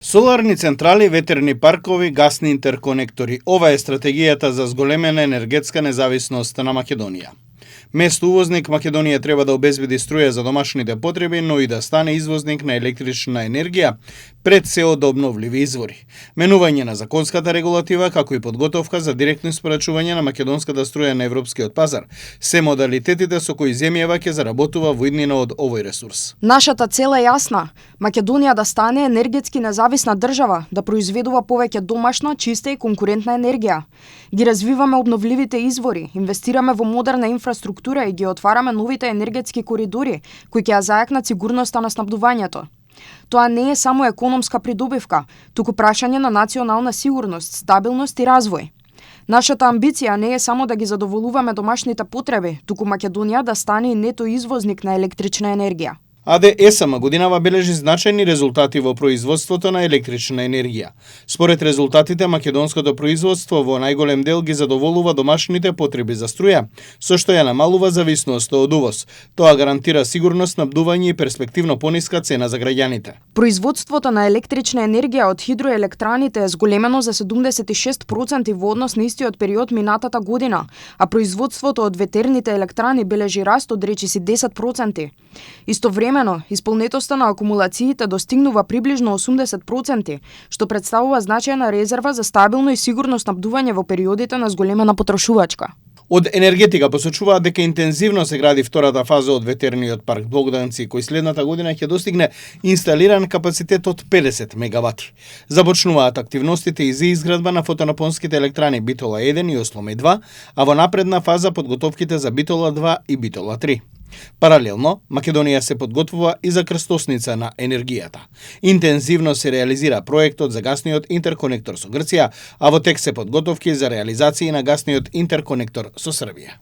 Соларни централи, ветерни паркови, гасни интерконектори. Ова е стратегијата за зголемена енергетска независност на Македонија. Место увозник, Македонија треба да обезбеди струја за домашните потреби, но и да стане извозник на електрична енергија пред се од обновливи извори. Менување на законската регулатива, како и подготовка за директно испорачување на македонската струја на европскиот пазар, се модалитетите со кои земјава ќе заработува во иднина од овој ресурс. Нашата цел е јасна. Македонија да стане енергетски независна држава, да произведува повеќе домашна, чиста и конкурентна енергија. Ги развиваме обновливите извори, инвестираме во модерна инфраструктура и ги отвараме новите енергетски коридори, кои ќе ја зајакнат сигурноста на снабдувањето. Тоа не е само економска придобивка, туку прашање на национална сигурност, стабилност и развој. Нашата амбиција не е само да ги задоволуваме домашните потреби, туку Македонија да стане и нето извозник на електрична енергија. АД ЕСМ годинава бележи значајни резултати во производството на електрична енергија. Според резултатите, македонското производство во најголем дел ги задоволува домашните потреби за струја, со што ја намалува зависноста од увоз. Тоа гарантира сигурност снабдување и перспективно пониска цена за граѓаните. Производството на електрична енергија од хидроелектраните е зголемено за 76% во однос на истиот период минатата година, а производството од ветерните електрани бележи раст од речиси 10%. Истовремено, исполнетоста на акумулациите достигнува приближно 80%, што представува значајна резерва за стабилно и сигурно снабдување во периодите на зголемена потрошувачка. Од енергетика посочуваат дека интензивно се гради втората фаза од ветерниот парк Богданци, кој следната година ќе достигне инсталиран капацитет од 50 мегавати. Започнуваат активностите и за изградба на фотонапонските електрани Битола 1 и Осломе 2, а во напредна фаза подготовките за Битола 2 и Битола 3. Паралелно, Македонија се подготвува и за крстосница на енергијата. Интензивно се реализира проектот за гасниот интерконектор со Грција, а во тек се подготовки за реализација на гасниот интерконектор со Србија.